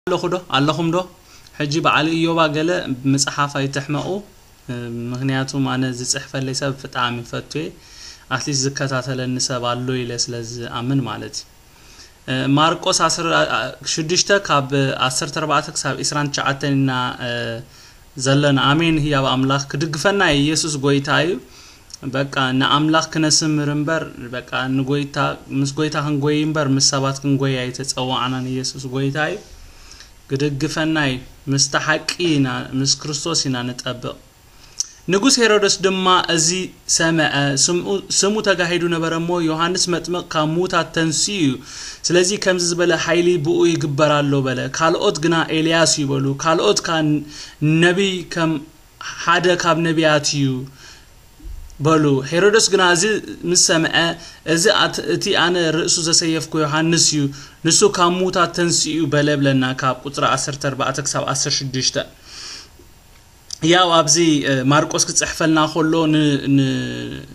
ኣለኹ ዶ ኣለኹም ዶ? ሕጂ በዓል እዮባ ገለ ምጽሓፍ ኣይትሕመቑ። ምክንያቱም ኣነ ዝጽሕፈለይ ሰብ ብጣዕሚ ፈትየ፣ ኣትሊስት ዝከታተለኒ ሰብ ኣሎ ኢለ ስለ ዝኣምን ማለት እዩ። ማርቆስ ሽዱሽተ ካብ ዓሰርተ ኣርባዕተ ክሳብ ዕስራን ትሽዓተን ኢና ዘለና። ኣሜን። ህያብ ኣምላኽ ክድግፈና እዩ። ኢየሱስ ጎይታ እዩ። በቃ ንኣምላኽ ክነስምር እምበር፣ በቃ ንጎይታ፣ ምስ ጎይታ ክንጎይ እምበር ምስ ሰባት ክንጎይ ኣይተጸዋዕናን። ኢየሱስ ጎይታ እዩ። ክድግፈና እዩ። ምስቲ ሓቂ ኢና፣ ምስ ክርስቶስ ኢና ንጠብቕ። ንጉስ ሄሮድስ ድማ እዚ ሰምዐ። ስምኡ ተጋሂዱ ነበረ እሞ፣ ዮሃንስ መጥምቕ ካብ ምዉታት ተንሲኡ እዩ። ስለዚ ከምዚ ዝበለ ሓይሊ ብኡ ይግበር ኣሎ በለ። ካልኦት ግና ኤልያስ እዩ በሉ። ካልኦት ከኣ ነቢይ ከም ሓደ ካብ ነቢያት እዩ በሉ። ሄሮድስ ግና እዚ ምስ ሰምዐ፣ እዚ እቲ ኣነ ርእሱ ዘሰየፍኩ ዮሃንስ እዩ፣ ንሱ ካብ ምዉታት ተንሲኡ በለ ብለና። ካብ ቁጽሪ ዓሰርተ ኣርባዕተ ክሳብ ዓሰርተ ሽዱሽተ። ያው ኣብዚ ማርቆስ ክጽሕፈልና ከሎ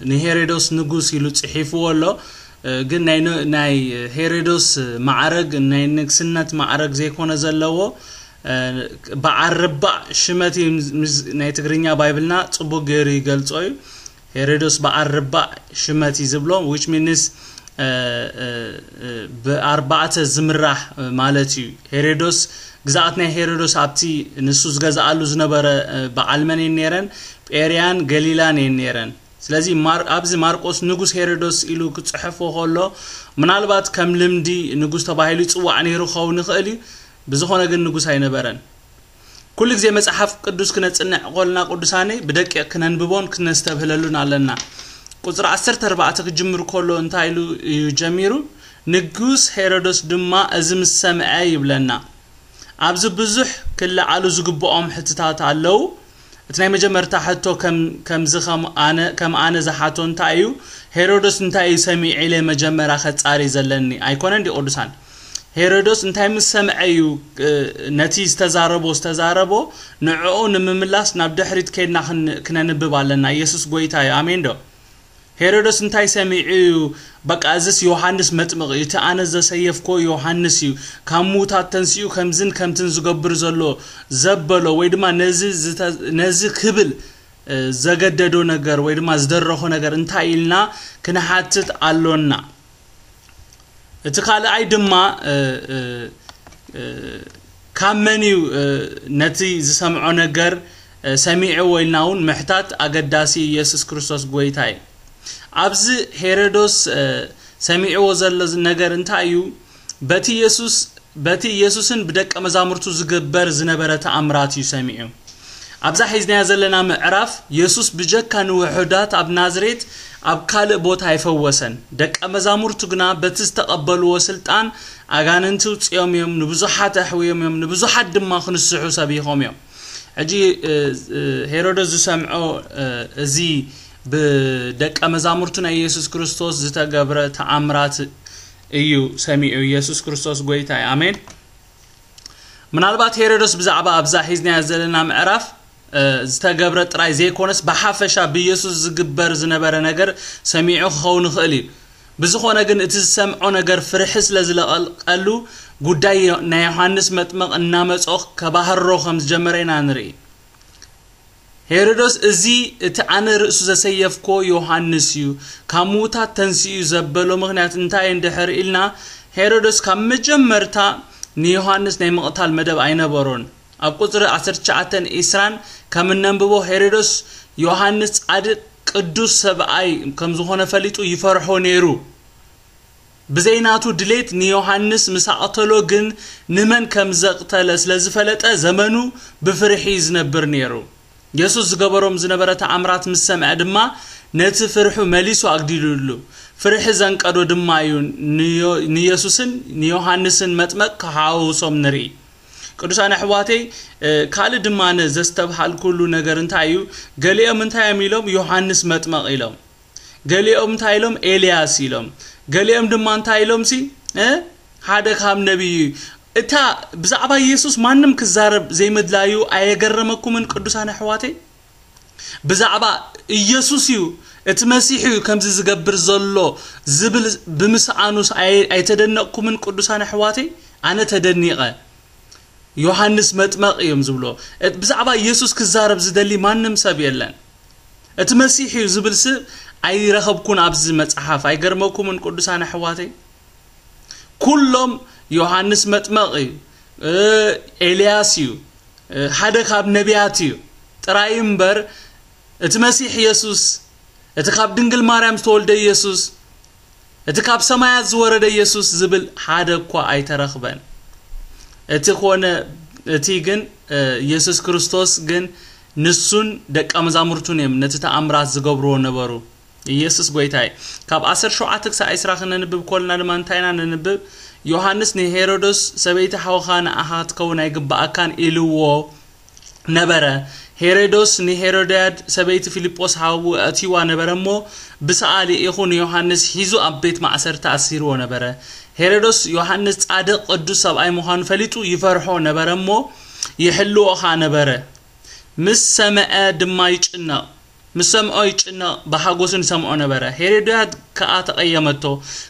ንሄሮዶስ ንጉስ ኢሉ ጽሒፍዎ ኣሎ። ግን ናይ ሄሮዶስ ማዕረግ ናይ ንግስነት ማዕረግ ዘይኮነ ዘለዎ፣ በዓል ርባዕ ሽመት እዩ። ናይ ትግርኛ ባይብልና ጽቡቅ ገይሩ ይገልጾ እዩ። ሄሮዶስ በዓል ርባዕ ሽመት እዩ ዝብሎ፣ which means ብኣርባዕተ ዝምራሕ ማለት እዩ። ሄሮዶስ፣ ግዝኣት ናይ ሄሮዶስ ኣብቲ ንሱ ዝገዝኣሉ ዝነበረ በዓል መን እየን ነይረን? ጴርያን ገሊላን እየን ነይረን። ስለዚ ኣብዚ ማርቆስ ንጉስ ሄሮዶስ ኢሉ ክጽሕፎ ከሎ፣ ምናልባት ከም ልምዲ ንጉስ ተባሂሉ ይጽዋዕ ነይሩ ክኸውን ይኽእል እዩ። ብዝኾነ ግን ንጉስ ኣይነበረን። ኩሉ ግዜ መጽሓፍ ቅዱስ ክነጽንዕ ከልና ቅዱሳነይ ብደቂቕ ክነንብቦን ክነስተብህለሉን ኣለና። ቁጽሪ ዓሰርተ ኣርባዕተ ክጅምር ከሎ እንታይ ኢሉ እዩ ጀሚሩ? ንጉስ ሄሮዶስ ድማ እዚ ምስ ሰምዐ ይብለና። ኣብዚ ብዙሕ ክለዓሉ ዝግብኦም ሕትታት ኣለዉ። እቲ ናይ መጀመርታ ሕቶ ከም ኣነ ዝሓቶ እንታይ እዩ? ሄሮዶስ እንታይ እዩ ሰሚዑ ኢለ መጀመርያ ከጻሪ ዘለኒ ኣይኮነን ድዩ ቅዱሳን? ሄሮዶስ እንታይ ምስ ሰምዐ እዩ ነቲ ዝተዛረቦ ዝተዛረቦ ንዕኡ ንምምላስ ናብ ድሕሪት ከድና ክነንብብ ኣለና። ኢየሱስ ጎይታ እዩ። ኣሜን ዶ? ሄሮዶስ እንታይ ሰሚዑ እዩ? በቃ እዚስ ዮሃንስ መጥምቕ እዩ፣ እቲ ኣነ ዘሰየፍኮ ዮሃንስ እዩ፣ ካብ ምዉታት ተንሲኡ ከምዝን ከምትን ዝገብር ዘሎ ዘበሎ ወይ ድማ ነዚ ክብል ዘገደዶ ነገር ወይ ድማ ዝደረኾ ነገር እንታይ ኢልና ክንሓትት ኣሎና። እቲ ካልኣይ ድማ ካብ መን እዩ ነቲ ዝሰምዖ ነገር ሰሚዕዎ ኢልና እውን ምሕታት ኣገዳሲ። ኢየሱስ ክርስቶስ ጎይታ እዩ። ኣብዚ ሄሮዶስ ሰሚዕዎ ዘሎ ነገር እንታይ እዩ? በቲ ኢየሱስ በቲ ኢየሱስን ብደቀ መዛሙርቱ ዝግበር ዝነበረ ተኣምራት እዩ ሰሚዑ። ኣብዛ ሒዝናያ ዘለና ምዕራፍ የሱስ ብጀካ ንውሑዳት ኣብ ናዝሬት ኣብ ካልእ ቦታ ኣይፈወሰን። ደቀ መዛሙርቱ ግና በቲ ዝተቐበልዎ ስልጣን ኣጋንንቲ ውፅኦም እዮም፣ ንብዙሓት ኣሕውዮም እዮም፣ ንብዙሓት ድማ ክንስሑ ሰቢኾም እዮም። ሕጂ ሄሮዶስ ዝሰምዖ እዚ ብደቀ መዛሙርቱ ናይ ኢየሱስ ክርስቶስ ዝተገብረ ተኣምራት እዩ ሰሚዑ። ኢየሱስ ክርስቶስ ጎይታ እዩ። ኣሜን። ምናልባት ሄሮዶስ ብዛዕባ ኣብዛ ሒዝናያ ዘለና ምዕራፍ ዝተገብረ ጥራይ ዘይኮነስ ብሓፈሻ ብኢየሱስ ዝግበር ዝነበረ ነገር ሰሚዑ ክኸውን ይኽእል እዩ። ብዝኾነ ግን እቲ ዝሰምዖ ነገር ፍርሒ ስለ ዝለቐልቀሉ ጉዳይ ናይ ዮሃንስ መጥምቕ እናመጾ ከባህሮ ከም ዝጀመረ ኢና ንርኢ። ሄሮዶስ እዚ እቲ ኣነ ርእሱ ዘሰየፍኮ ዮሃንስ እዩ፣ ካብ ምዉታት ተንሲኡ እዩ ዘበሎ ምኽንያት እንታይ እንድሕር ኢልና፣ ሄሮዶስ ካብ መጀመርታ ንዮሃንስ ናይ ምቕታል መደብ ኣይነበሮን። ኣብ ቁጽሪ ዓሰርተ ትሽዓተን ዕስራን ከም እነንብቦ ሄሮዶስ ዮሃንስ ጻድቕ ቅዱስ ሰብኣይ ከም ዝኾነ ፈሊጡ ይፈርሖ ነይሩ። ብዘይ ናቱ ድሌት ንዮሃንስ ምስ ኣቕተሎ ግን ንመን ከም ዘቕተለ ስለ ዝፈለጠ ዘመኑ ብፍርሒ እዩ ዝነብር ነይሩ። የሱስ ዝገበሮም ዝነበረ ተኣምራት ምስ ሰምዐ ድማ ነቲ ፍርሑ መሊሱ ኣግዲሉሉ። ፍርሒ ዘንቀዶ ድማ እዩ ንዮ- ንየሱስን ንዮሃንስን መጥመቕ ክሓውሶም ንርኢ። ቅዱሳን ኣሕዋተይ ካልእ ድማ ዘስተብሃልኩሉ ነገር እንታይ እዩ? ገሊኦም እንታይ እዮም ኢሎም? ዮሃንስ መጥመቕ ኢሎም። ገሊኦም እንታይ ኢሎም? ኤልያስ ኢሎም። ገሊኦም ድማ እንታይ ኢሎም ሲ ሓደ ካብ ነቢዩ። እታ ብዛዕባ ኢየሱስ ማንም ክዛረብ ዘይምድላዩ ኣየገረመኩምን ቅዱሳን ኣሕዋተይ? ብዛዕባ ኢየሱስ እዩ እቲ መሲሕ እዩ ከምዚ ዝገብር ዘሎ ዝብል ብምስኣኑስ ኣይተደነቕኩምን ቅዱሳን ኣሕዋተይ? ኣነ ተደኒቐ። ዮሃንስ መጥመቕ እዮም ዝብሎ። እት- ብዛዕባ ኢየሱስ ክዛረብ ዝደሊ ማንም ሰብ የለን። እቲ መሲሕ እዩ ዝብል ስብ ኣይረኸብኩን ኣብዚ መጽሓፍ። ኣይገርመኩምን ቅዱሳን ኣሕዋተይ? ኩሎም ዮሃንስ መጥመቕ እዩ፣ እ፣ ኤልያስ እዩ፣ እ፣ ሓደ ካብ ነቢያት እዩ ጥራይ እምበር፣ እቲ መሲሕ ኢየሱስ፣ እቲ ካብ ድንግል ማርያም ዝተወልደ ኢየሱስ፣ እቲ ካብ ሰማያት ዝወረደ ኢየሱስ ዝብል ሓደ እኳ ኣይተረኽበን። እቲ ኮነ፣ እቲ ግን፣ እ፣ ኢየሱስ ክርስቶስ ግን ንሱን ደቀ መዛሙርቱን እዮም ነቲ ተኣምራት ዝገብርዎ ነበሩ። ኢየሱስ ጎይታ እዩ። ካብ ዓሰርተ ሸውዓተ ክሳብ ዕስራ ክነንብብ ኮልና ድማ እንታይ ኢና ነንብብ? ዮሃንስ ንሄሮዶስ፣ "ሰበይቲ ሓውኻ ንኣኻ ክትከውን ኣይግብኣካን" ኢልዎ ነበረ። ሄሮዶስ ንሄሮድያድ ሰበይቲ ፊልጶስ ሓዉ ኣእትይዋ ነበረ እሞ፣ ብሰኣ ልኢኹ ንዮሃንስ ሒዙ ኣብ ቤት ማእሰርቲ ኣሲርዎ ነበረ። ሄሮዶስ ዮሃንስ ጻድቕ ቅዱስ ሰብኣይ ምዃኑ ፈሊጡ ይፈርሖ ነበረ እሞ፣ ይሕልዎ ኸኣ ነበረ። ምስ ሰምዐ ድማ ይጭነቕ። ምስ ሰምዖ ይጭነቕ፣ ብሓጎስን ይሰምዖ ነበረ። ሄሮድያድ ከኣ ተቐየመቶ፣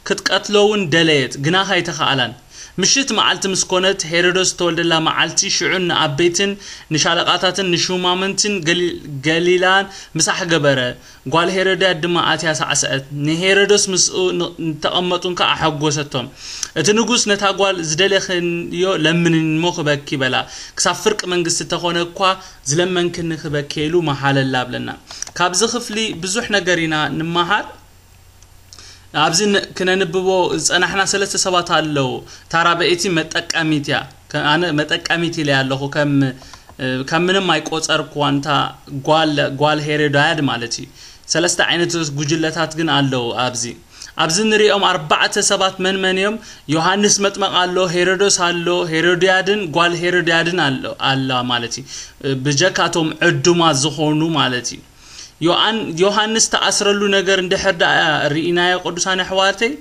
ክትቀትሎ እውን ደለየት፣ ግናኸ ኣይተኻእላን። ምሽት መዓልቲ ምስ ኮነት፣ ሄሮዶስ ዝተወልደላ መዓልቲ፣ ሽዑ ንኣበይትን ንሻለቃታትን ንሹማምንትን ገሊ-፣ ገሊላን ምሳሕ ገበረ። ጓል ሄሮድያድ ድማ ኣትያ ሳዕስዐት። ንሄሮዶስ ምስኡ ን-፣ ንተቐመጡን ከኣ ኣሐጎሰቶም። እቲ ንጉስ ነታ ጓል፣ "ዝደለኽንዮ ለምንኒ እሞ ክበኪ" በላ። "ክሳብ ፍርቂ መንግስቲ እንተኾነ እኳ ዝለመንክኒ ክበኪ" ኢሉ መሓለላ ብለና። ካብዚ ክፍሊ ብዙሕ ነገር ኢና ንመሃር። ኣብዚ ን-፣ ክነንብቦ ዝጸናሕና ሰለስተ ሰባት ኣለዉ። እታ ራብዐይቲ መጠቀሚት እያ። ከ-፣ ኣነ መጠቀሚት ኢለ ኣለኹ። ከም፣ እ፣ ከም ምንም ኣይቆጸርኩዋን። እታ ጓል፣ ጓል ሄሮድያድ ማለት እዩ። ሰለስተ ዓይነት ጉጅለታት ግን ኣለዉ ኣብዚ። ኣብዚ ንሪኦም ኣርባዕተ ሰባት መን መን እዮም? ዮሃንስ መጥመቕ ኣሎ፣ ሄሮዶስ ኣሎ፣ ሄሮድያድን ጓል ሄሮድያድን ኣሎ፣ ኣላ ማለት እዩ። እ፣ ብጀካቶም ዕዱማት ዝኾኑ ማለት እዩ። ዮኣን-፣ ዮሃንስ ተኣስረሉ ነገር እንድሕር ደኣ ርኢናዮ፣ ቅዱሳን ኣሕዋተይ፣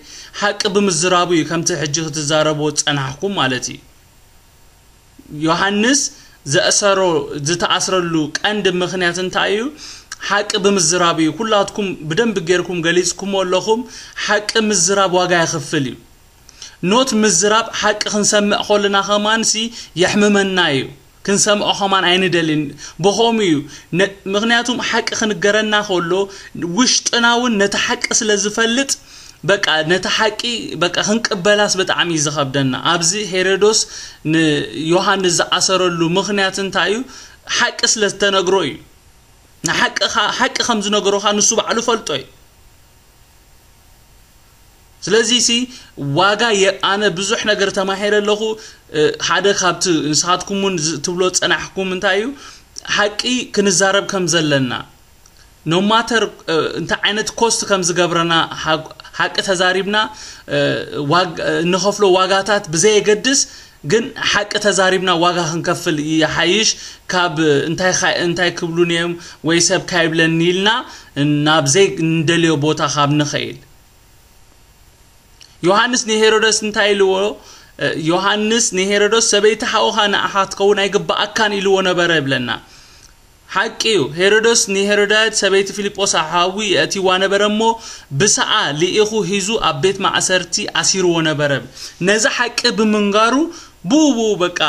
ሓቂ ብምዝራቡ እዩ፣ ከምቲ ሕጂ ክትዛረብዎ ዝጸናሕኩም ማለት እዩ። ዮሃንስ ዘእሰሮ፣ ዝተኣስረሉ ቀንዲ ምኽንያት እንታይ እዩ? ሓቂ ብምዝራቡ እዩ። ኩላትኩም ብደንቢ ጌርኩም ገሊጽኩሞ ኣለኹም። ሓቂ ምዝራብ ዋጋ የኽፍል እዩ። ኖት ምዝራብ ሓቂ ክንሰምዕ ከለና ከማንሲ የሕምመና እዩ። ክንሰምዖ ከማን ኣይንደልን። ብኸምኡ እዩ። ነ-፣ ምኽንያቱም ሓቂ ክንገረና ከሎ ውሽጥና እውን ነቲ ሓቂ ስለ ዝፈልጥ፣ በቃ ነቲ ሓቂ በቃ ክንቅበላስ ብጣዕሚ እዩ ዝኸብደና። ኣብዚ ሄሮዶስ ንዮሃንስ ዝኣሰረሉ ምኽንያት እንታይ እዩ? ሓቂ ስለ ዝተነግሮ እዩ። ንሓቂ ኸ-፣ ሓቂ ከም ዝነገሮ ኸኣ ንሱ ባዕሉ ፈልጦ እዩ። ስለዚ ሲ ዋጋ የ-፣ ኣነ ብዙሕ ነገር ተማሂረ ኣለኹ። እ፣ ሓደ ካብቲ ንስኻትኩም እውን ዝ-፣ ትብሎ ዝጸናሕኩም እንታይ እዩ? ሓቂ ክንዛረብ ከም ዘለና፣ no matter፣ እ፣ እንታይ ዓይነት ኮስት ከም ዝገብረና፣ ሓ-፣ ሓቂ ተዛሪብና፣ እ፣ ዋግ-፣ እ፣ እንኸፍሎ ዋጋታት ብዘየገድስ፣ ግን ሓቂ ተዛሪብና ዋጋ ክንከፍል ይሓይሽ ካብ እንታይ ኻ-፣ እንታይ ክብሉኒ እዮም ወይ ሰብ ካይብለኒ ኢልና ናብ ዘይንደልዮ ቦታ ካብ ንኸይድ። ዮሃንስ ንሄሮደስ እንታይ ኢልዎ? እ፣ ዮሃንስ ንሄሮደስ፣ "ሰበይቲ ሓውኻ ንኣኻ ትኸውን ኣይግብኣካን" ኢልዎ ነበረ ይብለና። ሓቂ እዩ። ሄሮደስ ንሄሮድያድ ሰበይቲ ፊልጶስ ሓዊ የእትይዋ ነበረ እሞ፣ ብሰኣ ልኢኹ ሂዙ ኣብ ቤት ማእሰርቲ ኣሲርዎ ነበረ። ነዚ ሓቂ ብምንጋሩ፣ ብኡ ብኡ በቃ፣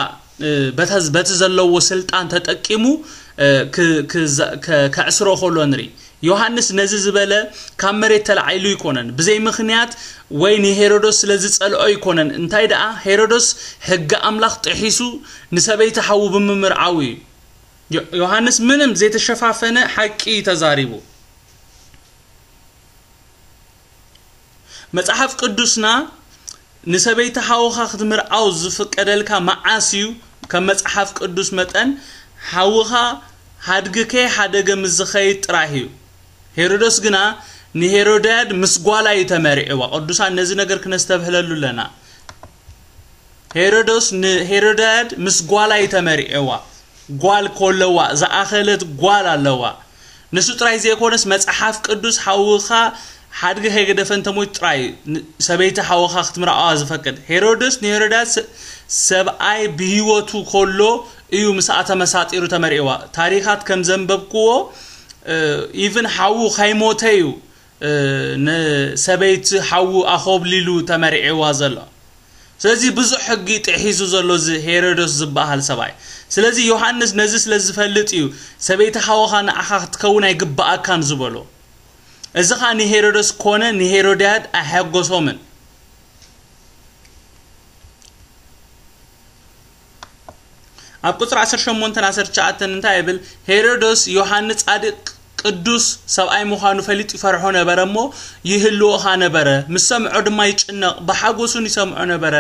እ፣ በታ-፣ በቲ ዘለዎ ስልጣን ተጠቂሙ፣ እ፣ ክ-፣ ክዘ-፣ ከ-፣ ከዕስሮ ከሎ ንርኢ። ዮሃንስ ነዚ ዝበለ ካብ መሬት ተላዒሉ ኣይኮነን። ብዘይ ምኽንያት ወይ ንሄሮዶስ ስለ ዝጸልኦ ኣይኮነን። እንታይ ደኣ፣ ሄሮዶስ ሕጊ ኣምላኽ ጥሒሱ ንሰበይቲ ሓዉ ብምምርዓው እዩ። ዮ-፣ ዮሃንስ ምንም ዘይተሸፋፈነ ሓቂ እዩ ተዛሪቡ። መጽሓፍ ቅዱስና ንሰበይቲ ሓውኻ ክትምርዓው ዝፍቀደልካ መዓስ እዩ? ከም መጽሓፍ ቅዱስ መጠን፣ ሓውኻ ሓድጊ ከይሓደገ ምስ ዝኸይድ ጥራይ እዩ። ሄሮዶስ ግና ንሄሮድያድ ምስ ጓላ እዩ ተመሪዕዋ። ቅዱሳን ነዚ ነገር ክነስተብህለሉ ኣለና። ሄሮዶስ ንሄሮድያድ ምስ ጓላ እዩ ተመሪዕዋ። ጓል ኮለዋ፣ ዝኣኸለት ጓል ኣለዋ። ንሱ ጥራይ ዘይኮነስ፣ መጽሓፍ ቅዱስ ሓውኻ ሓድጊ ከይገደፈ እንተሞይቱ ጥራይ ን-፣ ሰበይቲ ሓውኻ ክትምርዓዋ ዝፈቅድ። ሄሮድስ ንሄሮድያስ ሰ-፣ ሰብኣይ ብህይወቱ ኮሎ እዩ ምስኣ ተመሳጢሩ ተመሪዕዋ። ታሪኻት ከም ዘንበብክዎ፣ እ፣ ኢቭን ሓዉ ከይሞተ እዩ፣ እ፣ ንሰበይቲ ሓዉ ኣኾብሊሉ ተመሪዕዋ ዘሎ። ስለዚ ብዙሕ ሕጊ ጥሒሱ ዘሎ እዚ ሄሮዶስ ዝበሃል ሰብኣይ። ስለዚ ዮሃንስ ነዚ ስለ ዝፈልጥ እዩ፣ "ሰበይቲ ሓወኻ ንዓኻ ክትከውን ኣይግብኣካን" ዝበሎ። እዚ ኸኣ ንሄሮዶስ ኮነ ንሄሮድያድ ኣየሐጎሶምን። ኣብ ቁጽሪ ዓሰርተ ሸሞንተን ዓሰርተ ትሽዓተን እንታይ ይብል? "ሄሮዶስ ዮሃንስ ጻድቕ ቅዱስ ሰብኣይ ምዃኑ ፈሊጡ ይፈርሖ ነበረ እሞ ይህልዎ ኸኣ ነበረ። ምስ ሰምዖ ድማ ይጭነቕ፣ ብሓጎሱን ይሰምዖ ነበረ።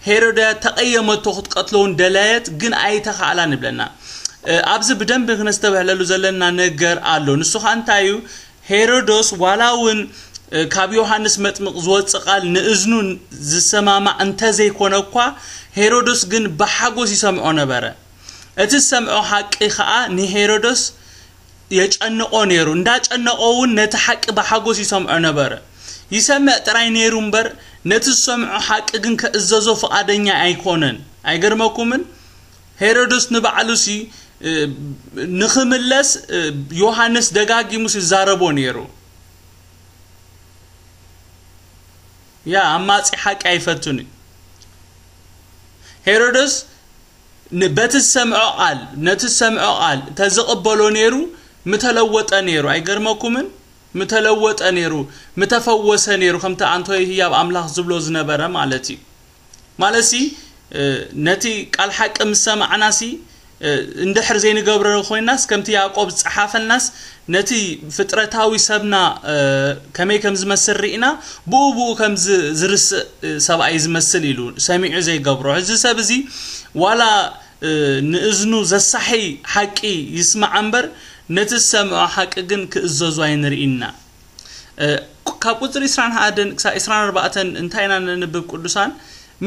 ሄሮድያ ተቐየመቶ፣ ክትቀትሎ እውን ደለየት፣ ግን ኣይተኻእላን" ይብለና። እ፣ ኣብዚ ብደንቢ ክነስተብህለሉ ዘለና ነገር ኣሎ። ንሱ ኸኣ እንታይ እዩ? ሄሮዶስ ዋላ እውን፣ እ፣ ካብ ዮሃንስ መጥምቕ ዝወጽእ ቃል ንእዝኑ ዝሰማማዕ እንተዘይኮነ እኳ፣ ሄሮዶስ ግን ብሓጎስ ይሰምዖ ነበረ። እቲ ዝሰምዖ ሓቂ ኸኣ ንሄሮዶስ የጨንቖ ነይሩ። እንዳጨነቖ እውን ነቲ ሓቂ ብሓጎስ ይሰምዖ ነበረ። ይሰምዕ ጥራይ ነይሩ እምበር፣ ነቲ ዝሰምዖ ሓቂ ግን ክእዘዞ ፍቓደኛ ኣይኮነን። ኣይገርመኩምን? ሄሮዶስ ንባዕሉሲ፣ እ፣ ንኽምለስ፣ እ፣ ዮሃንስ ደጋጊሙስ ይዛረቦ ነይሩ። ያ፣ ኣማጺ ሓቂ ኣይፈቱን እዩ። ሄሮዶስ ን-፣ በቲ ዝሰምዖ ቃል፣ ነቲ ዝሰምዖ ቃል ተዝቕበሎ ነይሩ፣ ምተለወጠ ነይሩ። ኣይገርመኩምን? ምተለወጠ ነይሩ፣ ምተፈወሰ ነይሩ፣ ከምቲ ኣንቶይ ህያብ ኣምላኽ ዝብሎ ዝነበረ ማለት እዩ። ማለትሲ፣ እ፣ ነቲ ቃል ሓቂ ምስ ሰማዕናሲ፣ እ፣ እንድሕር ዘይንገብሮ ኮይናስ፣ ከምቲ ያዕቆብ ዝጸሓፈልናስ፣ ነቲ ፍጥረታዊ ሰብና፣ እ፣ ከመይ ከም ዝመስል ርኢና፣ ብኡ ብኡ ከም ዝ-፣ ዝርስእ፣ እ፣ ሰብኣይ ዝመስል ኢሉ ሰሚዑ ዘይገብሮ። እዚ ሰብ እዚ ዋላ፣ እ፣ ንእዝኑ ዘሳሒ ሓቂ ይስማዓ እምበር፣ ነቲ ዝሰምዖ ሓቂ ግን ክእዘዙ ኣይንርኢና። እ፣ ካብ ቁጽሪ ዕስራን ሓደን ክሳብ ዕስራን ኣርባዕተን እንታይ ኢና ነንብብ ቅዱሳን?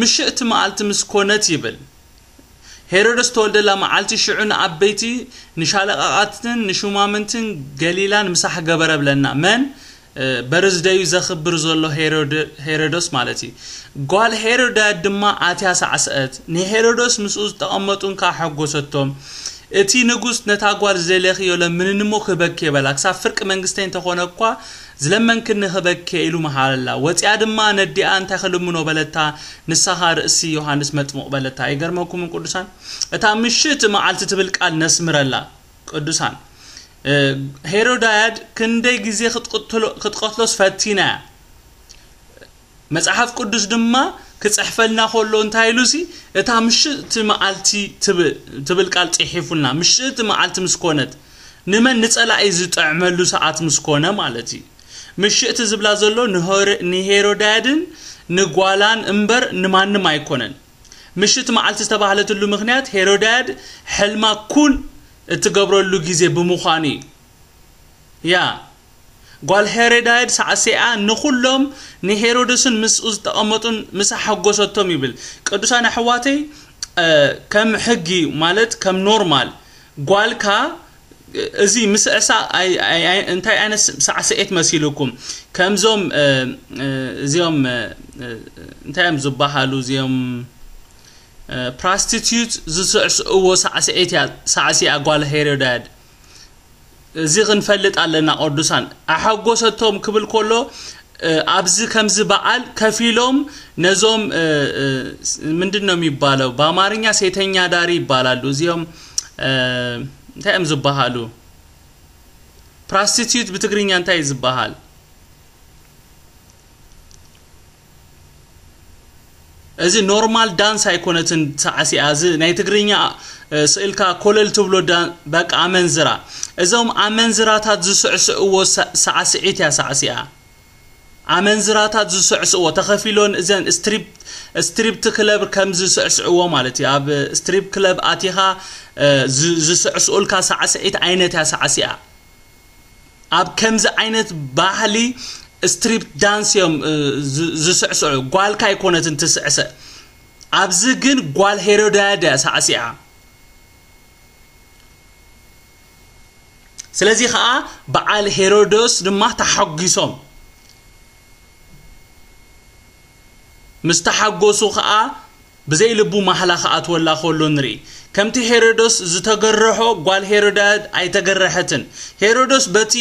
"ምሽእቲ መዓልቲ ምስ ኮነት" ይብል። ሄሮድስ ተወልደላ መዓልቲ ሽዑ ንዓበይቲ፣ ንሻለቃቃትን ንሹማምንትን ገሊላን ምሳሕ ገበረ ብለና። መን? እ፣ በርዝደዩ ዘኽብር ዘሎ ሄሮድ-፣ ሄሮዶስ ማለት እዩ። ጓል ሄሮድያድ ድማ ኣትያ ሳዕስዐት፣ ንሄሮዶስ ምስኡ ዝተቐመጡን ከኣ ሓጎሰቶም። እቲ ንጉስ፣ "ነታ ጓል ዝደለኽዮ ለምንኒ እሞ ክህበኪ" በላ። "ክሳብ ፍርቂ መንግስተይ እንተኾነ እኳ ዝለመንክኒ ክህበኪ" ኢሉ መሃለላ። ወጺኣ ድማ ነዲኣ እንታይ ክልምኖ በለታ፣ ንሳኻ ርእሲ ዮሃንስ መጥምቕ በለታ። ኣይገርመኩምን ቅዱሳን? እታ ምሽእቲ መዓልቲ ትብል ቃል ነስምረላ ቅዱሳን። እ፣ ሄሮዳያድ ክንደይ ግዜ ክትቅትሎ-፣ ክትቀትሎስ ፈቲና እያ። መጽሓፍ ቅዱስ ድማ ክጽሕፈልና ከሎ እንታይ ኢሉሲ፣ እታ ምሽእቲ መዓልቲ ትብ-፣ ትብል ቃል ጽሒፉልና። ምሽእቲ መዓልቲ ምስ ኮነት፣ ንመን? ንጸላኢ ዝጥዕመሉ ሰዓት ምስ ኮነ ማለት እዩ። ምሽእቲ ዝብላ ዘሎ ንሆረ-፣ ንሄሮዳያድን ንጓላን እምበር ንማንም ኣይኮነን። ምሽእቲ መዓልቲ ዝተባህለትሉ ምኽንያት ሄሮዳያድ ሕልማ ኩን እትገብረሉ ግዜ ብምዃኑ እዩ። ያ፣ ጓል ሄሮዳይድ ሳዕሲዓ ንኹሎም ንሄሮድስን ምስኡ ዝተቐመጡን ምስ ኣሐጎሰቶም ይብል። ቅዱሳን ኣሕዋተይ፣ እ፣ ከም ሕጊ ማለት ከም ኖርማል ጓልካ፣ እ፣ እዚ ምስዕሳዕ ኣይ-፣ ኣይ-፣ ኣይ-፣ እንታይ ዓይነት ስ-፣ ሳዕስዒት መሲልኩም? ከምዞም፣ እ፣ እ፣ እዚኦም፣ እ፣ እ፣ እንታይ እዮም ዝበሃሉ? እዚኦም፣ እ፣ ፕራስቲቲዩት ዝስዕስዕዎ ሳዕስዒት እያ፣ ሳዕሲዓ ጓል ሄሮዳይድ። እዚ ክንፈልጥ ኣለና ቅዱሳን። ኣሐጎሰቶም ክብል ከሎ፣ እ፣ ኣብዚ ከምዚ በዓል ከፊሎም ነዞም፣ እ፣ እ፣ ስ-፣ ምንድን ነው የሚባለው? በአማርኛ ሴተኛ ዳሪ ይባላሉ። እዚኦም፣ እ፣ እንታይ እዮም ዝበሃሉ? ፕራስቲቲዩት ብትግርኛ እንታይ እዩ ዝበሃል? እዚ ኖርማል ዳንስ ኣይኮነትን ሳዕሲዓ። እዚ ናይ ትግርኛ፣ እ፣ ስእልካ ኮለል ትብሎ ዳ-፣ በቃ ኣመንዝራ። እዞም ኣመንዝራታት ዝስዕስዕዎ ሳ-፣ ሳዕስዒት እያ ሳዕሲዓ። ኣመንዝራታት ዝስዕስዕዎ ተኸፊሎን እዘን ስትሪፕ-፣ ስትሪፕ ክለብ ከም ዝስዕስዕዎ ማለት እዩ። ኣብ ስትሪፕ ክለብ ኣቲኻ፣ እ፣ ዝ-፣ ዝስዕስዑልካ ሳዕስዒት ዓይነት እያ ሳዕሲዓ። ኣብ ከምዚ ዓይነት ባህሊ ስትሪፕ ዳንስ እዮም፣ እ፣ ዝ-፣ ዝስዕስዑ። ጓልካ ኣይኮነትን ትስዕስዕ። ኣብዚ ግን ጓል ሄሮዳያድ እያ ሳዕሲዓ። ስለዚ ኸኣ በዓል ሄሮዶስ ድማ ተሓጒሶም። ምስ ተሓጎሱ ኸኣ ብዘይ ልቡ ማሕላ ክኣትወላ ከሎ ንርኢ። ከምቲ ሄሮዶስ ዝተገረሖ ጓል ሄሮዳያድ ኣይተገረሐትን። ሄሮዶስ በቲ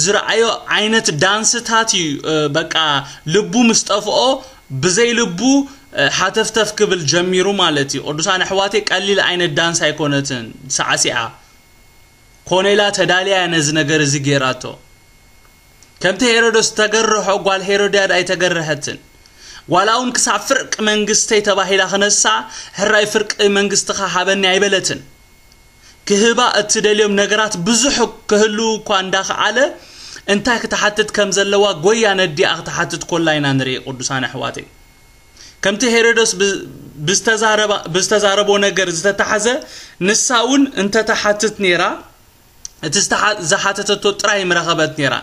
ዝረኣዮ ዓይነት ዳንስታት እዩ፣ እ፣ በቃ ልቡ ምስ ጠፍኦ ብዘይ ልቡ ሓተፍተፍ ክብል ጀሚሩ ማለት እዩ። ቅዱሳን ኣሕዋተይ፣ ቀሊል ዓይነት ዳንስ ኣይኮነትን ሳዕሲዓ። ኮነ ኢላ ተዳልያ ነዚ ነገር እዚ ገይራቶ። ከምቲ ሄሮዶስ ተገርሖ ጓል ሄሮድያድ ኣይተገረሐትን። ዋላ እውን ክሳብ ፍርቂ መንግስተይ ተባሂላ ክነሳ ሕራይ ፍርቂ መንግስትኻ ሃበኒ ኣይበለትን። ክህባ እትደልዮም ነገራት ብዙሕ ክህልው እኳ እንዳኸዓለ እንታይ ክትሓትት ከም ዘለዋ ጎያ ነዲኣ ክትሓትት ኮላ ኢና ንርኢ። ቅዱሳን ኣሕዋተይ፣ ከምቲ ሄሮዶስ ብ- ብዝተዛረባ- ብዝተዛረቦ ነገር ዝተታሕዘ ንሳ እውን እንተተሓትት ነይራ እቲ ዝተሓ- ዝሓተተቶ ጥራይ ምረኸበት ነይራ።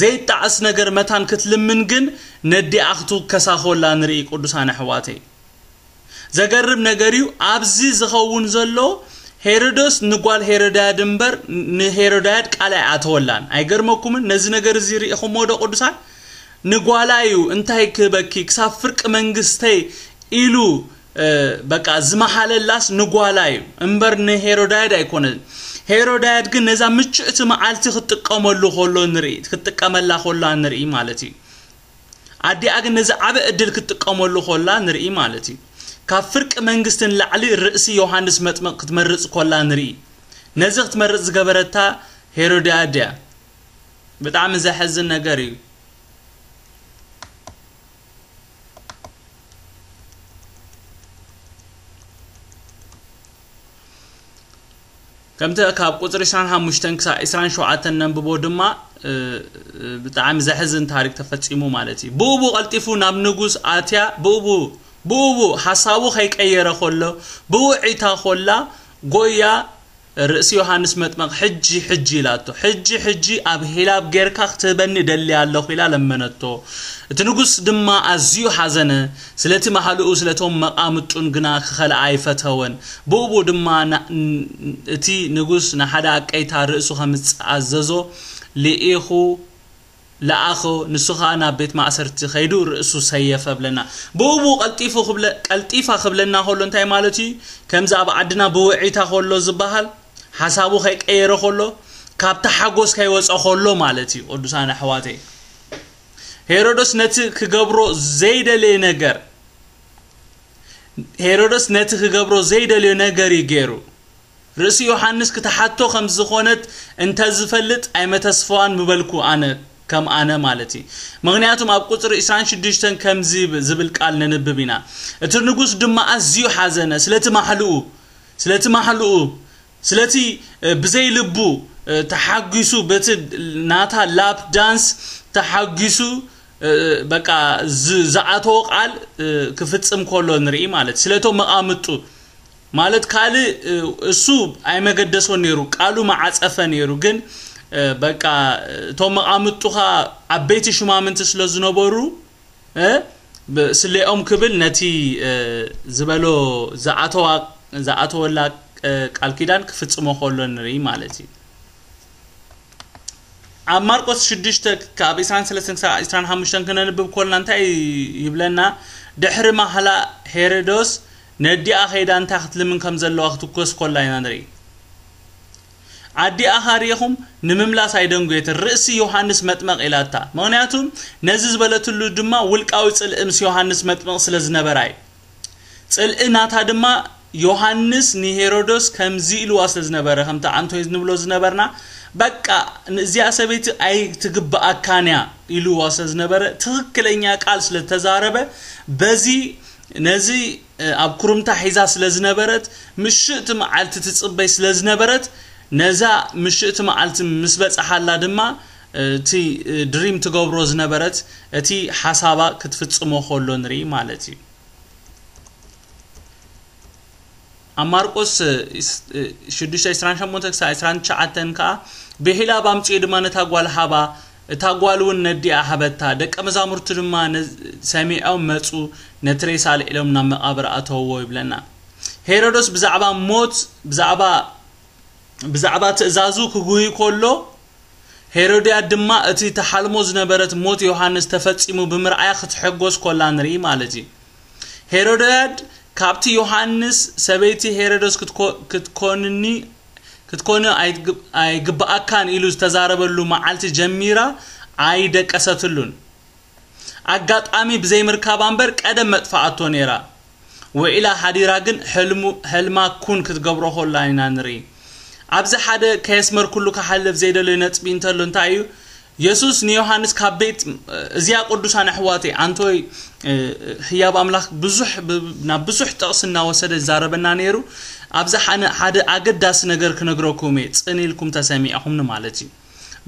ዘይጣዕስ ነገር መታን ክትልምን ግን ነዲኣ ክትውከሳ ኮላ ንርኢ። ቅዱሳን ኣሕዋተይ፣ ዘገርም ነገር እዩ። ኣብዚ ዝኸውን ዘሎ ሄሮዶስ ንጓል ሄሮድያድ እምበር ንሄሮድያድ ቃል ኣይኣተወላን። ኣይገርመኩምን? ነዚ ነገር እዚ ርኢኹሞ ዶ ቅዱሳን? ንጓላ እዩ እንታይ ክህበኪ ክሳብ ፍርቂ መንግስተይ ኢሉ እ፣ በቃ ዝመሓለላስ ንጓላ እዩ እምበር ንሄሮዳያድ ኣይኮነን። ሄሮዳያድ ግን ነዛ ምችእቲ መዓልቲ ክትጥቀመሉ ከሎ ንርኢ ክትጥቀመላ ኮላ ንርኢ ማለት እዩ። ኣዲኣ ግን ነዚ ዓበ እድል ክትጥቀመሉ ኮላ ንርኢ ማለት እዩ። ካብ ፍርቂ መንግስትን ላዕሊ ርእሲ ዮሃንስ መጥመቕ ክትመርጽ ኮላ ንርኢ። ነዚ ክትመርጽ ዝገበረታ ሄሮዳያድ እያ። ብጣዕሚ ዘሐዝን ነገር እዩ። ከምቲ ካብ ቁፅሪ ዕስራን ሓሙሽተን ክሳብ ዕስራን ሸውዓተን ነንብቦ ድማ እ፣ እ፣ ብጣዕሚ ዘሕዝን ታሪክ ተፈፂሙ ማለት እዩ። ብኡ ብኡ ቀልጢፉ ናብ ንጉስ ኣትያ ብኡ ብኡ ብኡ ብኡ ሓሳቡ ከይቀየረ ከሎ ብውዒታ ኮላ ጎያ ርእሲ ዮሃንስ መጥመቕ ሕጂ ሕጂ ኢላቶ። ሕጂ ሕጂ ኣብ ሂላብ ጌርካ ክትህበኒ እደሊ ኣለኹ ኢላ ለመነቶ። እቲ ንጉስ ድማ ኣዝዩ ሓዘነ፣ ስለቲ ማህልኡ ስለቶም መቓምጡን ግና ክኸልኣ ኣይፈተወን። ብኡ ብኡ ድማ ና- ን- እቲ ንጉስ ንሓደ ኣቀይታ ርእሱ ከምጽእ ኣዘዞ። ልኢኹ ለኣኾ፣ ንሱ ኸኣ ናብ ቤት ማእሰርቲ ኸይዱ ርእሱ ሰየፈ ብለና። ብኡ ብኡ ቀልጢፉ ክብለ- ቀልጢፋ ክብለና ከሎ እንታይ ማለት እዩ? ከምዚ ኣብ ዓድና ብውዒታ ከሎ ዝበሃል ሓሳቡ ከይቀየረ ከሎ ካብቲ ሓጎስ ከይወፀ ከሎ ማለት እዩ። ቅዱሳን ኣሕዋተይ፣ ሄሮዶስ ነቲ ክገብሮ ዘይደለየ ነገር ሄሮዶስ ነቲ ክገብሮ ዘይደልዮ ነገር እዩ ገይሩ። ርእሲ ዮሃንስ ክትሓቶ ከም ዝኾነት እንተ ዝፈልጥ ኣይመተስፈዋን ምበልኩ ኣነ ከም ኣነ ማለት እዩ። ምኽንያቱም ኣብ ቁፅሪ ዕስራን ሽዱሽተን ከምዚ ዝብል ቃል ነንብብ ኢና። እቲ ንጉስ ድማ ኣዝዩ ሓዘነ ስለቲ ማሕልኡ ስለቲ ማሕልኡ ስለቲ ብዘይ ልቡ ተሓጒሱ በቲ ናታ ላፕ ዳንስ ተሓጒሱ በቃ ዝኣተዎ ቃል ክፍፅም ከሎ ንርኢ ማለት ስለቶም መቃምጡ ማለት ካልእ እሱ ኣይመገደሶን ነይሩ ቃሉ መዓፀፈ ነይሩ ግን በቃ እቶም መቃምጡኻ ዓበይቲ ሽማምንቲ ስለ ዝነበሩ ስለኦም ክብል ነቲ ዝበሎ ዝኣተወላ ቃል ኪዳን ክፍፅሞ ከሎ ንርኢ ማለት እዩ። ኣብ ማርቆስ ሽዱሽተ ካብ ዕስራን ሰለስተን ክሳብ ዕስራን ሓሙሽተን ክነንብብ ኮልና እንታይ ይብለና? ድሕሪ ማህላ ሄሮዶስ ነዲኣ ከይዳ እንታይ ክትልምን ከም ዘለዋ ክትኮስ ኮላ ኢና ንርኢ። ኣዲኣ ኻሪኹም ንምምላስ ኣይደንጎየትን ርእሲ ዮሃንስ መጥመቕ ኢላታ። ምኽንያቱ ነዚ ዝበለትሉ ድማ ውልቃዊ ጽልኢ ምስ ዮሃንስ መጥመቕ ስለ ዝነበራ እዩ። ጽልኢ ናታ ድማ ዮሃንስ ንሄሮዶስ ከምዚ ኢልዋ ስለ ዝነበረ ከምቲ ኣንቶይ ንብሎ ዝነበርና በቃ እዚኣ ሰበይቲ ኣይትግብኣካን እያ ኢልዋ ስለ ዝነበረ ትኽክለኛ ቃል ስለ ዝተዛረበ በዚ ነዚ ኣብ ኩርምታ ሒዛ ስለ ዝነበረት ምሽእቲ መዓልቲ ትጽበይ ስለ ዝነበረት ነዛ ምሽእቲ መዓልቲ ምስ በጽሓላ ድማ እቲ ድሪም ትገብሮ ዝነበረት እቲ ሓሳባ ክትፍጽሞ ከሎ ንርኢ ማለት እዩ። ኣብ ማርቆስ ሽዱሽተ ዕስራን ሸሞንተ ክሳብ ዕስራን ትሽዓተን ከዓ ብሂላብ ኣምጺኡ ድማ ነታ ጓል ሃባ እታ ጓል እውን ነዲኣ ሃበታ ደቀ መዛሙርቱ ድማ ሰሚዖም መጹ ነቲ ሬሳ ኣልዒሎም ናብ መቓብር ኣተውዎ ይብለና። ሄሮዶስ ብዛዕባ ሞት ብዛዕባ ብዛዕባ ትእዛዙ ክጉሂ ከሎ ሄሮድያድ ድማ እቲ ተሓልሞ ዝነበረት ሞት ዮሃንስ ተፈጺሙ ብምርኣያ ክትሕጎስ ኮላ ንርኢ ማለት እዩ። ሄሮድያድ ካብቲ ዮሃንስ ሰበይቲ ሄሮዶስ ክትኮንኒ ክትኮኒ ኣይግብኣካን ኢሉ ዝተዛረበሉ መዓልቲ ጀሚራ ኣይደቀሰትሉን። ኣጋጣሚ ብዘይምርካባ እምበር ቀደም መጥፋኣቶ ነይራ። ውዒላ ሓዲራ ግን ሕልሙ-፣ ሕልማ ኩን ክትገብሮ ከላ ኢና ንርኢ። ኣብዚ ሓደ ከየስመርኩሉ ክሓልፍ ዘይደለዩ ነጥቢ እንተሎ እንታይ እዩ? የሱስ ንዮሃንስ ካብ ቤት፣ እዚኣ ቅዱሳን ኣሕዋተይ፣ ኣንቶይ፣ እ፣ ህያብ ኣምላኽ ብዙሕ፣ ብ-፣ ናብ ብዙሕ ጥቕሲ እናወሰደ ይዛረበና ነይሩ። ኣብዚ ሓነ-፣ ሓደ ኣገዳሲ ነገር ክነግረኩም እየ፣ ጽን ኢልኩም ተሰሚዕኹምኒ ማለት እዩ።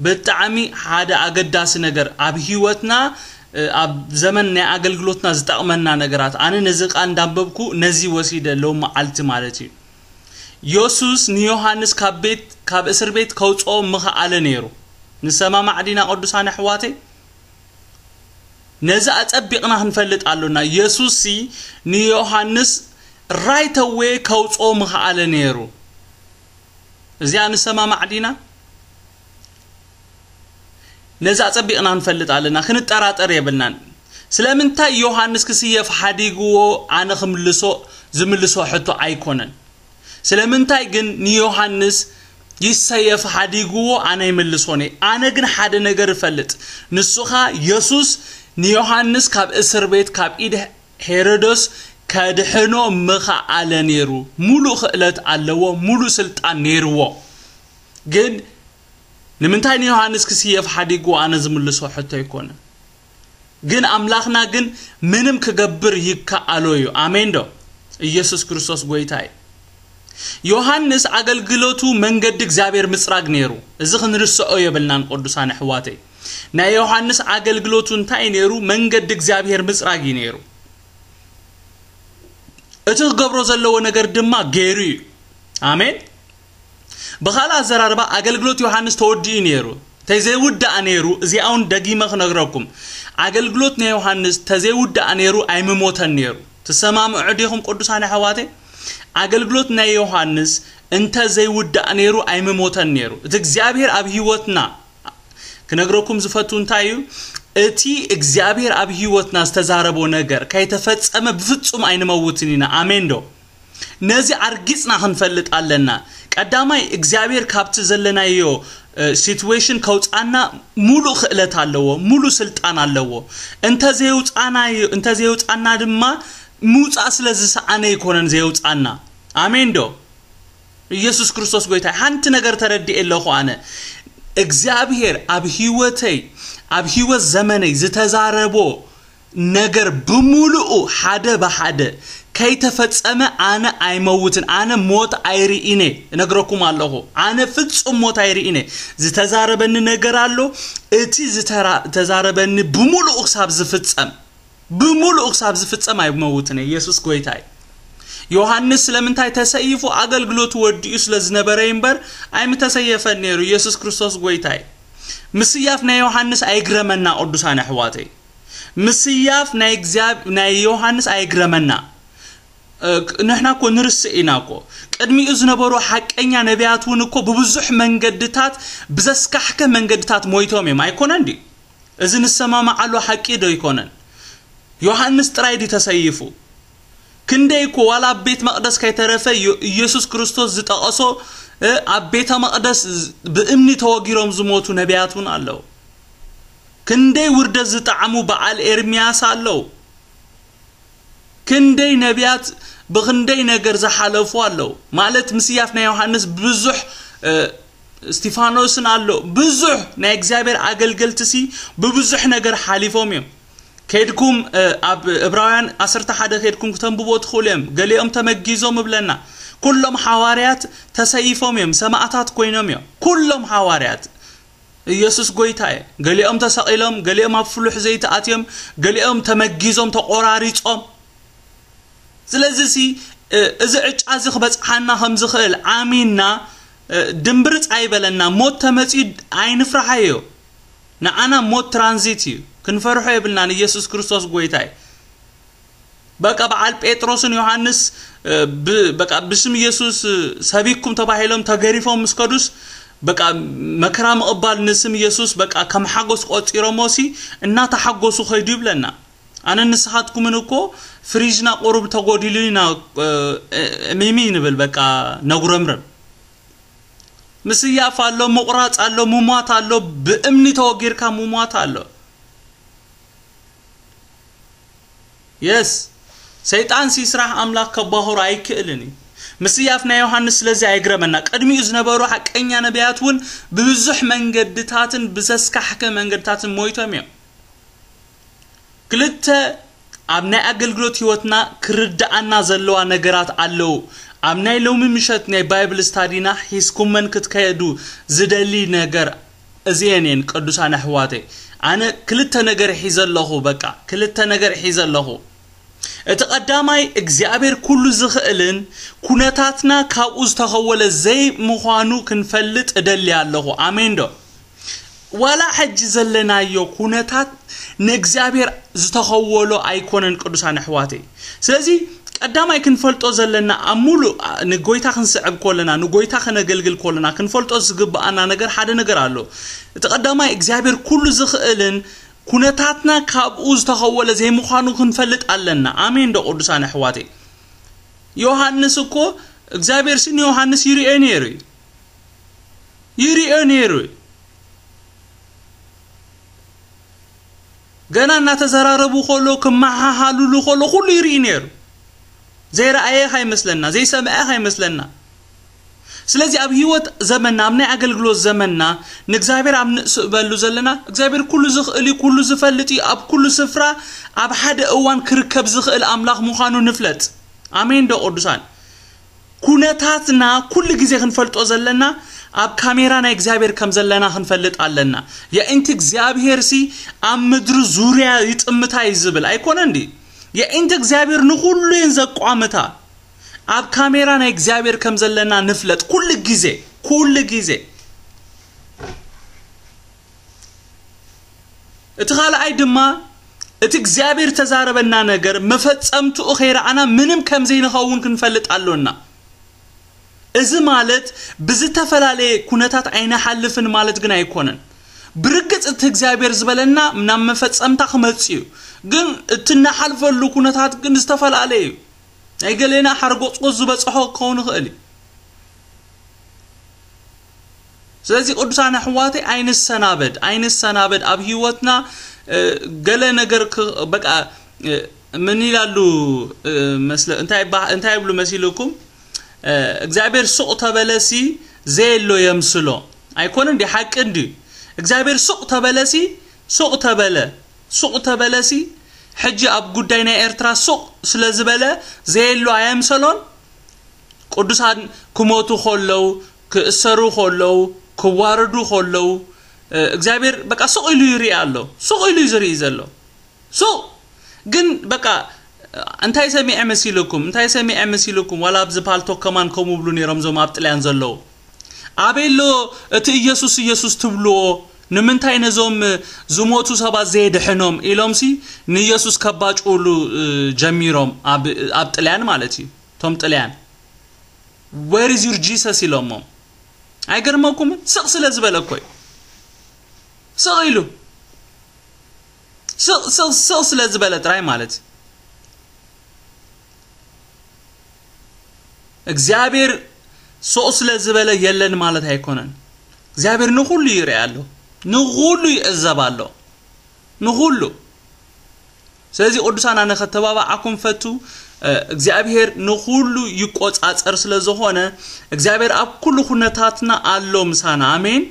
ብጣዕሚ ሓደ ኣገዳሲ ነገር ኣብ ህይወትና፣ እ፣ ኣብ ዘመን ናይ ኣገልግሎትና ዝጠቕመና ነገራት። ኣነ ነዚ ቃል እንዳንበብኩ ነዚ ወሲደ ሎም መዓልቲ ማለት እዩ። የሱስ ንዮሃንስ ካብ ቤት፣ ካብ እስር ቤት ከውጽኦ ምኽኣለ ነይሩ። ንሰማማዕ ዲና ቅዱሳን ኣሕዋተይ? ነዚ ኣጸቢቕና ክንፈልጥ ኣሎና። የሱስ ሲ ንዮሃንስ right away ከውጽኦ ምኽኣለ ነይሩ። እዚኣ ንሰማማዕ ዲና? ነዚ ኣጸቢቕና ክንፈልጥ ኣለና፣ ክንጠራጠር የብልናን። ስለምንታይ ዮሃንስ ክስየፍ ሓዲግዎ ኣነ ክምልሶ፣ ዝምልሶ ሕቶ ኣይኮነን። ስለምንታይ ግን ንዮሃንስ ይሰየፍ ሓዲግዎ ኣነ ይምልሶን እየ። ኣነ ግን ሓደ ነገር እፈልጥ። ንሱ ኸኣ የሱስ ንዮሃንስ ካብ እስር ቤት፣ ካብ ኢድ ሄሮዶስ ከድሕኖ ምኸኣለ ነይሩ። ሙሉእ ክእለት ኣለዎ፣ ሙሉእ ስልጣን ነይርዎ። ግን ንምንታይ ንዮሃንስ ክስየፍ ሓዲግዎ ኣነ ዝምልሶ ሕቶ ኣይኮነን። ግን ኣምላኽና ግን ምንም ክገብር ይከኣሎ እዩ። ኣሜን ዶ? ኢየሱስ ክርስቶስ ጎይታ እዩ። ዮሃንስ ኣገልግሎቱ መንገዲ እግዚኣብሔር ምጽራግ ነይሩ። እዚ ክንርስዖ የብልናን ቅዱሳን ኣሕዋተይ። ናይ ዮሃንስ ኣገልግሎቱ እንታይ ነይሩ? መንገዲ እግዚኣብሔር ምጽራግ እዩ ነይሩ። እቲ ክገብሮ ዘለዎ ነገር ድማ ገይሩ እዩ። ኣሜን። ብኻልእ ኣዘራርባ ኣገልግሎት ዮሃንስ ተወዲኡ ነይሩ። እንተዘይውዳእ ነይሩ፣ እዚኣ እውን ደጊመ ክነግረኩም፣ ኣገልግሎት ናይ ዮሃንስ ተዘይውዳእ ነይሩ ኣይምሞተን ነይሩ። ትሰማምዑ ዲኹም ቅዱሳን ኣሕዋተይ? ኣገልግሎት ናይ ዮሃንስ እንተ ዘይውዳእ ነይሩ ኣይምሞተን ነይሩ። እቲ እግዚኣብሔር ኣብ ህይወትና ክነግረኩም ዝፈቱ እንታይ እዩ? እቲ እግዚኣብሔር ኣብ ህይወትና ዝተዛረቦ ነገር ከይተፈጸመ ብፍጹም ኣይንመውትን ኢና። ኣሜን ዶ? ነዚ ኣርጊጽና ክንፈልጥ ኣለና። ቀዳማይ እግዚኣብሔር ካብቲ ዘለናዮ፣ እ፣ ሲትዌሽን ከውጻና ሙሉእ ክእለት ኣለዎ፣ ሙሉእ ስልጣን ኣለዎ። እንተ ዘየውጻና፣ እንተ ዘየውጻና ድማ ምውጻእ ስለ ዝሰኣነ ኣይኮነን ዘየውጻና። ኣሜን ዶ? ኢየሱስ ክርስቶስ ጎይታ። ሓንቲ ነገር ተረዲኤ ኣለኹ ኣነ። እግዚኣብሔር ኣብ ህይወተይ፣ ኣብ ህይወት ዘመነይ ዝተዛረቦ ነገር ብምሉኡ ሓደ ብሓደ ከይተፈጸመ ኣነ ኣይመውትን። ኣነ ሞት ኣይርኢነ። እነግረኩም ኣለኹ። ኣነ ፍጹም ሞት ኣይርኢነ። ዝተዛረበኒ ነገር ኣሎ። እቲ ዝተራ-፣ ዝተዛረበኒ ብምሉኡ ክሳብ ዝፍጸም፣ ብምሉኡ ክሳብ ዝፍጸም ኣይመውትን እየ። ኢየሱስ ጎይታ እዩ። ዮሃንስ ስለምንታይ ተሰይፉ? ኣገልግሎቱ ወዲኡ ስለ ዝነበረ እዩ እምበር ኣይምተሰየፈን ነይሩ። ኢየሱስ ክርስቶስ ጎይታ እዩ። ምስያፍ ናይ ዮሃንስ ኣይግረመና ቅዱሳን ኣሕዋተይ። ምስያፍ ናይ እግዚኣብ-፣ ናይ ዮሃንስ ኣይግረመና። እ፣ ክ-፣ ንሕና እኮ ንርስእ ኢና እኮ። ቅድሚኡ ዝነበሩ ሓቀኛ ነቢያት እውን እኮ ብብዙሕ መንገድታት፣ ብዘስካሕክሕ መንገድታት ሞይቶም እዮም። ኣይኮነን ድዩ? እዚ ንሰማማዓሉ ሓቂ ዶ ኣይኮነን? ዮሃንስ ጥራይ ድዩ ተሰይፉ? ክንደይ እኮ ዋላ ኣብ ቤት መቕደስ ከይተረፈ ዮ-፣ ኢየሱስ ክርስቶስ ዝጠቐሶ፣ እ፣ ኣብ ቤተ መቕደስ ዝ-፣ ብእምኒ ተወጊሮም ዝሞቱ ነቢያት እውን ኣለዉ። ክንደይ ውርደት ዝጠዓሙ በዓል ኤርምያስ ኣለዉ። ክንደይ ነቢያት ብኽንደይ ነገር ዝሓለፉ ኣለዉ። ማለት ምስያፍ ናይ ዮሃንስ ብዙሕ፣ እ፣ እስቲፋኖስን ኣሎ። ብዙሕ ናይ እግዚኣብሔር ኣገልገልቲ ሲ ብብዙሕ ነገር ሓሊፎም እዮም። ከድኩም፣ እ፣ ኣብ ዕብራውያን ዓሰርተ ሓደ ከድኩም ክተንብቦ ትኽእሉ እዮም። ገሊኦም ተመጊዞም እብለና። ኩሎም ሓዋርያት ተሰይፎም እዮም፣ ሰማዕታት ኮይኖም እዮም። ኩሎም ሓዋርያት። ኢየሱስ ጎይታ እዩ። ገሊኦም ተሰቒሎም፣ ገሊኦም ኣብ ፍሉሕ ዘይተኣትዮም፣ ገሊኦም ተመጊዞም፣ ተቖራሪጾም። ስለዚ ሲ፣ እ፣ እዚ ዕጫ እዚ ክበጽሓና ከም ዝኽእል ኣሚንና፣ እ፣ ድምብርጽ ኣይበለና። ሞት ተመጺኡ ኣይንፍርሓዮ። ንዓና ሞት ትራንዚት እዩ። ክንፈርሖ የብልናን። ኢየሱስ ክርስቶስ ጎይታ እዩ። በቃ በዓል ጴጥሮስን ዮሃንስ፣ እ፣ ብ-፣ በቃ ብስም ኢየሱስ፣ እ፣ ሰቢኩም ተባሂሎም ተገሪፎም ምስ ከዱስ፣ በቃ መከራ ምቕባል ንስም ኢየሱስ በቃ ከም ሓጎስ ቆጺሮሞ ሲ እናተሓጎሱ ከይዱ ይብለና። ኣነ ንስኻትኩምን እኮ ፍሪጅና ቁሩብ ተጎዲሉ ኢና፣ እ፣ እ፣ ሚሚ ንብል በቃ ነጉረምርም። ምስያፍ ኣሎ፣ ምቑራጽ ኣሎ፣ ምሟት ኣሎ፣ ብእምኒ ተወጊርካ ምሟት ኣሎ። የስ፣ ሰይጣን ሲ ስራሕ ኣምላኽ ከባህሮ ኣይክእልን እዩ። ምስያፍ ናይ ዮሃንስ ስለዚ ኣይግረመና። ቅድሚኡ ዝነበሩ ሓቀኛ ነቢያት እውን ብብዙሕ መንገድታትን ብዘስካሕከ መንገድታትን ሞይቶም እዮም። ክልተ፣ ኣብ ናይ ኣገልግሎት ህይወትና ክርድኣና ዘለዋ ነገራት ኣለዉ። ኣብ ናይ ሎሚ ምሸት ናይ ባይብል ስታዲና ሒዝኩመን ክትከዱ ዝደሊ ነገር እዚኤን እየን። ቅዱሳን ኣሕዋተይ፣ ኣነ ክልተ ነገር ሒዘ ኣለኹ። በቃ ክልተ ነገር ሒዘ ኣለኹ። እቲ ቀዳማይ እግዚኣብሔር ኩሉ ዝኽእልን ኩነታትና ካብኡ ዝተኸወለ ዘይምዃኑ ክንፈልጥ እደሊ ኣለኹ። ኣሜን ዶ? ዋላ ሕጂ ዘለናዮ ኩነታት ንእግዚኣብሔር ዝተኸወሎ ኣይኮነን ቅዱሳን ኣሕዋተይ። ስለዚ ቀዳማይ ክንፈልጦ ዘለና ኣብ ሙሉእ ንጎይታ ክንስዕብ ኮለና ንጎይታ ከነገልግል ኮለና ክንፈልጦ ዝግብኣና ነገር ሓደ ነገር ኣሎ። እቲ ቀዳማይ እግዚኣብሔር ኩሉ ዝኽእልን ኩነታትና ካብኡ ዝተኸወለ ዘይምዃኑ ክንፈልጥ ኣለና። ኣሜን ዶ ቅዱሳን ኣሕዋተይ? ዮሃንስ እኮ እግዚኣብሔር ሲ ንዮሃንስ ይርእዮ ነይሩ እዩ። ይርእዮ ነይሩ እዩ። ገና እናተዘራረቡ ከሎ ክመሃሃሉሉ ከሎ ኩሉ ይርኢ ነይሩ። ዘይረኣየ ካይመስለና ዘይሰምዐ ካይመስለና። ስለዚ ኣብ ህይወት ዘመንና ኣብ ናይ ኣገልግሎት ዘመንና ንእግዚኣብሔር ኣብ ንእስእበሉ ዘለና እግዚኣብሔር ኩሉ ዝኽእል እዩ፣ ኩሉ ዝፈልጥ እዩ። ኣብ ኩሉ ስፍራ ኣብ ሓደ እዋን ክርከብ ዝኽእል ኣምላኽ ምዃኑ ንፍለጥ። ኣሜን ዶ ቅዱሳን? ኩነታትና ኩሉ ግዜ ክንፈልጦ ዘለና ኣብ ካሜራ ናይ እግዚኣብሔር ከም ዘለና ክንፈልጥ ኣለና። የእንቲ እግዚኣብሔር ሲ ኣብ ምድሪ ዙርያ ይጥምታ እዩ ዝብል ኣይኮነ እንዲ? የእንቲ እግዚኣብሔር ንኹሉ እየን ዘቋምታ። ኣብ ካሜራ ናይ እግዚኣብሔር ከም ዘለና ንፍለጥ ኩሉ ግዜ ኩሉ ግዜ። እቲ ካልኣይ ድማ እቲ እግዚኣብሔር ተዛረበና ነገር መፈጸምትኡ ከይረኣና ምንም ከም ዘይንኸውን ክንፈልጥ ኣሎና። እዚ ማለት ብዝተፈላለየ ኩነታት ኣይንሓልፍን ማለት ግን ኣይኮነን። ብርግጽ እቲ እግዚኣብሔር ዝበለና ናብ መፈጸምታ ክመጽእ እዩ። ግን እቲ እናሓልፈሉ ኩነታት ግን ዝተፈላለየ እዩ። ናይ ገሌና ሓርጎጽጎጽ ዝበጽሖ ክኸውን ይኽእል እዩ። ስለዚ ቅዱሳን ኣሕዋተይ ኣይንሰናበድ ኣይንሰናበድ ኣብ ህይወትና። ገለ ነገር በቃ ምን ይላሉ? መስለ እንታይ ይብሉ መሲልኩም? እግዚኣብሔር ሱቕ ተበለሲ ዘየሎ የምስሎ። ኣይኮነ እንዲ ሓቂ እንዲ? እግዚኣብሔር ሱቕ ተበለሲ ሱቕ ተበለ ሱቕ ተበለሲ ሕጂ ኣብ ጉዳይ ናይ ኤርትራ ሱቕ ስለ ዝበለ ዘየሎ ኣየምሰሎን? ቅዱሳን ክሞቱ ከለዉ ክእሰሩ ከለዉ ክዋረዱ ከለዉ እግዚኣብሔር በቃ ሱቕ ኢሉ ይርኢ ኣሎ። ሱቕ ኢሉ እዩ ዝርኢ ዘሎ። ሱቕ ግን በቃ እንታይ ሰሚዐ መሲልኩም እንታይ ሰሚዐ መሲልኩም ዋላ ኣብዚ ፓልቶክ ከማን ከምኡ ብሉ ነይሮም እዞም ኣብ ጥልያን ዘለዉ። ኣበይ ኣሎ እቲ ኢየሱስ ኢየሱስ ትብልዎ? ንምንታይ ነዞም ዝሞቱ ሰባት ዘየድሕኖም ኢሎምሲ ንኢየሱስ ከባጭውሉ ጀሚሮም ኣብ ጥልያን ማለት እዩ። እቶም ጥልያን where is your Jesus ኢሎሞም። ኣይገርመኩምን? ስቕ ስለ ዝበለ እኮ እዩ። ስቕ ኢሉ ስቕ ስቕ ስቕ ስለ ዝበለ ጥራይ ማለት እዩ። እግዚኣብሔር ስቕ ስለ ዝበለ የለን ማለት ኣይኮነን። እግዚኣብሔር ንኹሉ ይርኢ ኣሎ። ንኹሉ ይዕዘብ ኣሎ። ንኹሉ። ስለዚ ቅዱሳን ኣነ ከተባባዓኩም ፈቱ እግዚኣብሔር ንኹሉ ይቆጻጸር ስለ ዝኾነ እግዚኣብሔር ኣብ ኩሉ ኩነታትና ኣሎ ምሳና። ኣሜን።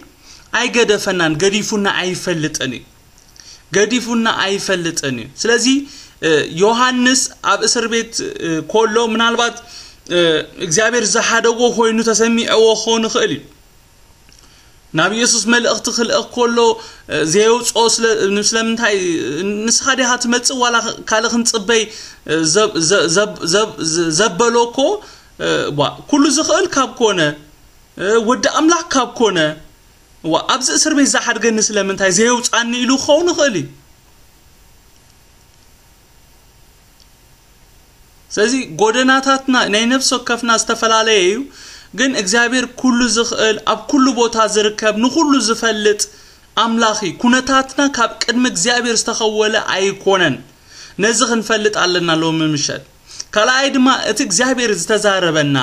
ኣይገደፈናን ገዲፉና ኣይፈልጥን እዩ። ገዲፉና ኣይፈልጥን እዩ። ስለዚ ዮሃንስ ኣብ እስር ቤት ኮሎ ምናልባት እግዚኣብሔር ዝሓደጎ ኮይኑ ተሰሚዐዎ ክኸውን ይኽእል እዩ። ናብ ኢየሱስ መልእኽቲ ክልእኽ ኮሎ ዘየውፅኦ ስለምንታይ ንስኻ ዲኻ ትመፅእ ዋላ ካልእ ክንፅበይ ዘበሎ እኮ ኩሉ ዝኽእል ካብ ኮነ ወዲ ኣምላኽ ካብ ኮነ ኣብዚ እስር ቤት ዝሓድገኒ ስለምንታይ ዘየውፃኒ ኢሉ ክኸውን ይኽእል እዩ። ስለዚ ጎደናታትና ናይ ነፍሲ ወከፍና ዝተፈላለየ እዩ። ግን እግዚኣብሔር ኩሉ ዝኽእል ኣብ ኩሉ ቦታ ዝርከብ ንኹሉ ዝፈልጥ ኣምላኽ እዩ። ኩነታትና ካብ ቅድሚ እግዚኣብሔር ዝተኸወለ ኣይኮነን። ነዚ ክንፈልጥ ኣለና ሎሚ ምሸት። ካልኣይ ድማ እቲ እግዚኣብሔር ዝተዛረበና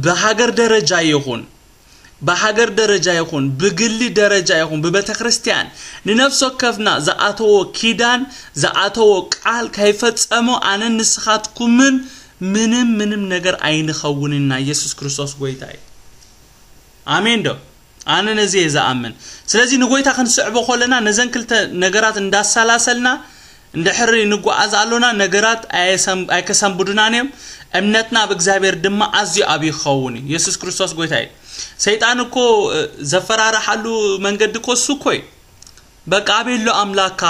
ብሃገር ደረጃ ይኹን ብሃገር ደረጃ ይኹን ብግሊ ደረጃ ይኹን ብቤተ ክርስቲያን ንነፍሲ ወከፍና ዝኣተዎ ኪዳን ዝኣተዎ ቃል ከይፈጸሞ ኣነን ንስኻትኩምን ምንም ምንም ነገር ኣይንኸውንና። ኢየሱስ ክርስቶስ ጎይታ እዩ። ኣሜን ዶ? ኣነ ነዚ እየ ዝኣምን። ስለዚ ንጎይታ ክንስዕቦ ከለና ነዘን ክልተ ነገራት እንዳሰላሰልና እንድሕር ንጓዓዝ ኣሎና ነገራት ኣየሰም- ኣይከሰንብዱናን እዮም። እምነትና ኣብ እግዚኣብሔር ድማ ኣዝዩ ኣብ ይኸውን እዩ። ኢየሱስ ክርስቶስ ጎይታ እዩ። ሰይጣን እኮ እ፣ ዘፈራርሓሉ መንገዲ እኮ እሱ እኮ እዩ። በቃ ኣቤሎ ኣምላካ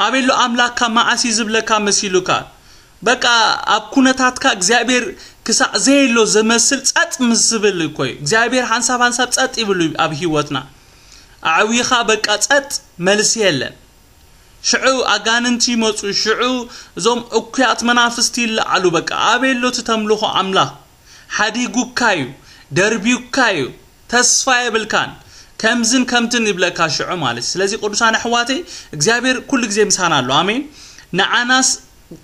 ኣቤሎ ኣምላካ መዓስ እዩ ዝብለካ መሲሉካ በቃ ኣብ ኩነታትካ እግዚኣብሔር ክሳዕ ዘየሎ ዘመስል ጸጥ ምስ ዝብል እኮ እዩ እግዚኣብሔር ሓንሳብ ሓንሳብ ጸጥ ይብሉ ኣብ ህይወትና ኣዕዊኻ በቃ ጸጥ መልሲ የለን ሽዑ ኣጋንንቲ ይመፁ ሽዑ እዞም እኩያት መናፍስቲ ይለዓሉ በቃ ኣቤሎ ትተምልኾ ኣምላኽ ሓዲጉካ እዩ ደርቢዩካ እዩ ተስፋ የብልካን ከምዝን ከምትን ይብለካ ሽዑ ማለት እዩ ስለዚ ቅዱሳን ኣሕዋተይ እግዚኣብሔር ኩሉ ግዜ ምሳና ኣሎ ኣሜን ንዓናስ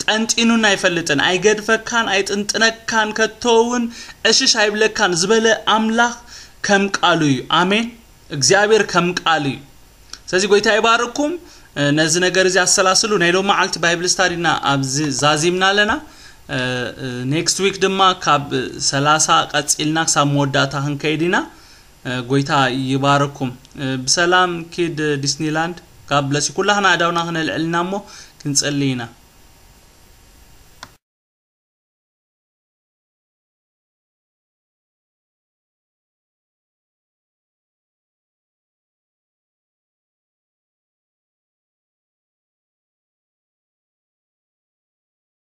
ጠንጢኑና ኣይፈልጥን ኣይገድፈካን ኣይጥንጥነካን ከቶ እውን ዕሽሽ ኣይብለካን ዝበለ ኣምላኽ ከም ቃሉ እዩ ኣሜን እግዚኣብሔር ከም ቃሉ እዩ ስለዚ ጎይታ ይባርኩም ነዚ ነገር እዚ ኣሰላስሉ ናይ ሎም መዓልቲ ባይብል ስታዲና ኣብዚ ዛዚምና ኣለና ኔክስት ዊክ ድማ ካብ ሰላሳ ቀፂልና ክሳብ መወዳእታ ክንከይድ ኢና ጎይታ ይባርኩም ብሰላም ኪድ ዲስኒላንድ ካብ ብለሲ ኩላህና ኣዳውና ክነልዕልና እሞ ክንፀሊ ኢና